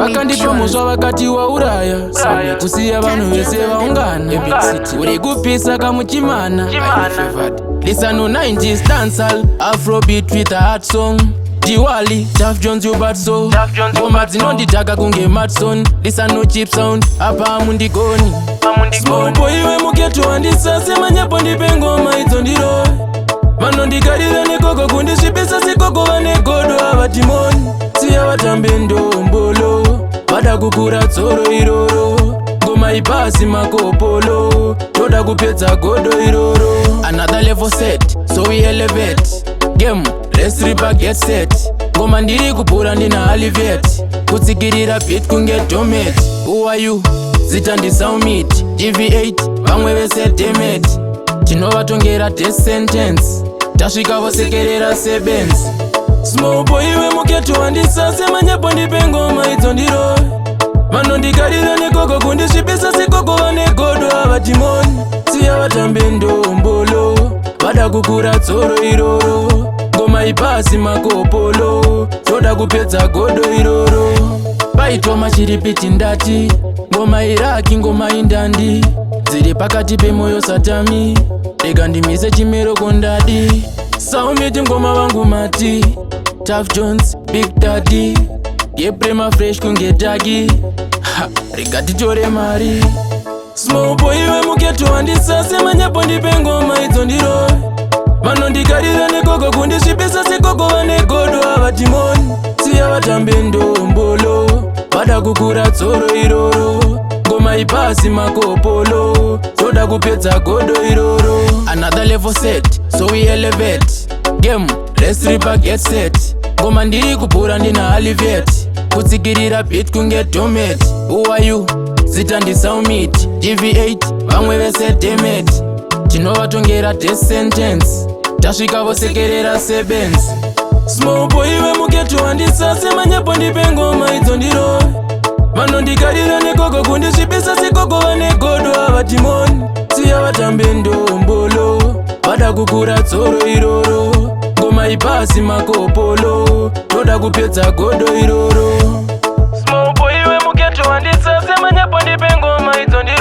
Vakandipa mhosva, vakati wauraya, kusiya vanhu vese vaungana. Uri kupisa kamuchimana. Listen to 90s dancehall, Afrobeat with a hot song. Diwali, Tough Jones, you bad so. Ngoma dzinondidhaka kunge Matson. Listen no cheap sound, apa mundigoni. Small boy wemughetto, handisase manyepo, ndipe ngoma idzo ndirove. Vanondikarira nekoko kundisvipisa sekoko, vane godo avatimoni. Siya vatambe ndombolo, vada kukura tsoro iroro. Ngoma ipasi makopolo, toda kupedza godo iroro. Another level set, so we elevate. Game, let's ripper get set. Ngoma ndiri kupura, ndina alivet. Kutsikirira beat kunge domet. Who are you? Zita ndiSaumit, GV8, vamwe vese demet. Tinovatongera death sentence, tasvika vosekerera sebenzi. Small boy wemughetto, handisase manyepo, ndipe ngoma idzo ndirove. Vanondikarira nekoko kundisvipisa sekoko, vane godo avatimoni. Siya vatambe ndombolo, vada kukura tsoro iroro. Ngoma ipasi makopolo, toda kupedza godo iroro. Paitwa machiripiti ndati ngoma iraki, ngoma indandi dziri pakati pemoyo satami. Rega ndimise chimero kondadi Saumiti ngoma vangu mati Tough Jones, Big Daddy, yeprema fresh kunge dagi. Ha, rega titore mari. Small boy wemughetto, handisase manyepo, ndipe ngoma idzo ndirove. Vanondikarira nekoko kundisvipisa sekoko, vane godo avatimoni. Siya vatambe ndombolo, vada kukura tsoro iroro. Ngoma ipasi makopolo, toda kupedza godo iroro. Another level set, so we elevate. Game, let's ripper get set. Ngoma ndiri kupura, ndina alivet. Kutsikirira beat kunge domet. Who are you? Zita ndiSaumit, GV8, vamwe vese demet. Tinovatongera death sentence, tasvika vosekerera sebenzi. Small boy wemughetto, handisase manyepo, ndipe ngoma idzo ndirove. Vanondikarira nekoko kundisvipisa sekoko, vane godo avatimoni. Siya vatambe ndombolo, vada kukura tsoro iroro. Ngoma ipasi makopolo, toda kupedza godo iroro. Small boy wemughetto, handisase manyepo, ndipe ngoma idzo ndirove.